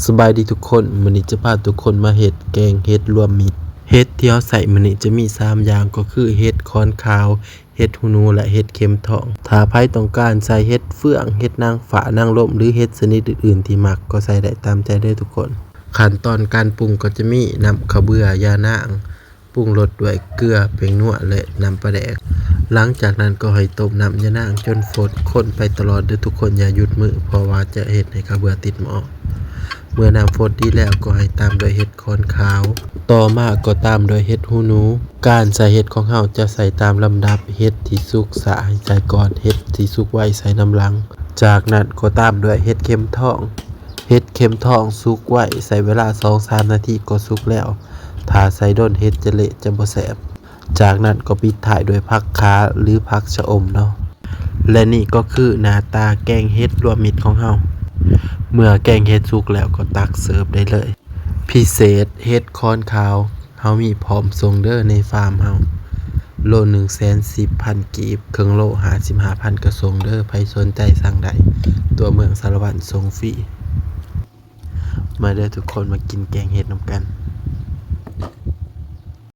ສະບາຍດີທຸກຄົນ, ມື້ນີ້ຈະພາທຸກຄົນມາເຮັດແກງເຫັດລວມມິດ. ເຫັດທີ່ເຮົາໃຊ້ມື້ນີ້ຈະມີສາມຢ່າງ ກໍຄືເຫັດຂອນຂາວ, ເຫັດຫູໜູ ແລະ ເຫັດເຂັມທອງ. ຖ້າໃຜຕ້ອງການໃສ່ເຫັດເຟືອງ, ເຫັດນາງຟ້ານາງລົມ ຫຼື ເຫັດຊະນິດອື່ນໆທີ່ມັກກໍໃສ່ໄດ້ຕາມໃຈເດີທຸກຄົນ. ຂັ້ນຕອນການປຸງກໍຈະມີນ້ຳເຂົ້າເບື່ອ, ຢານາງ, ປຸງລົດດ້ວຍເກືອ, ແປ້ງນົວ ແລະ ນ້ຳປາແດກ. ຫຼັງຈາກນັ້ນກໍໃຫ້ຕົ້ມນ້ຳຢານາງຈົນຟົດ, ຄົນໄປຕະຫຼອດເດີທຸກຄົນ, ຢ່າຢຸດມື ເພາະວ່າຈະເຮັດໃຫ້ເຂົ້າເບື່ອຕິດໝໍ້. ເມື່ອນ້ຳຟົດດີແລ້ວກໍໃຫ້ຕາມດ້ວຍເຫັດຂອນຂາວ, ຕໍ່ມາກໍຕາມດ້ວຍເຫັດຫູໜູ. ການໃສ່ເຫັດຂອງເຮົາຈະໃສ່ຕາມລຳດັບ, ເຫັດທີ່ສຸກຊ້າໃຫ້ໃສ່ກ່ອນ, ເຫັດທີ່ສຸກໄວໃສ່ນຳຫຼັງ. ຈາກນັ້ນກໍຕາມດ້ວຍເຫັດເຂັມທອງ. ເຫັດເຂັມທອງສຸກໄວ, ໃຊ້ເວລາສອງສາມນາທີກໍສຸກແລ້ວ. ຖ້າໃສ່ດົນເຫັດຈະເລະ ຈະບໍ່ແຊບ. ຈາກນັ້ນກໍປິດທ້າຍດ້ວຍຜັກຂ່າ ຫຼື ຜັກຊະອົມເນາະ. ແລະ ນີ້ກໍຄືໜ້າຕາແກງເຫັດລວມມິດຂອງເຮົາ. ເມື່ອແກງເຫັດສຸກແລ້ວກໍຕັກເສີບໄດ້ເລີຍ. ພິເສດ ເຫັດຂອນຂາວເຮົາມີພ້ອມສົ່ງເດີໃນຟາມເຮົາ. ໂລໜຶ່ງແສນສິບພັນກີບ, ເຄິ່ງໂລຫ້າສິບຫ້າພັນກໍສົ່ງເດີ, ໃຜສົນໃຈສັ່ງໄດ້. ຕົວເມືອງສາລະວັນສົ່ງຟຣີ. ມາເດີທຸກຄົນ, ມາກິນແກງເຫັດນຳກັນ.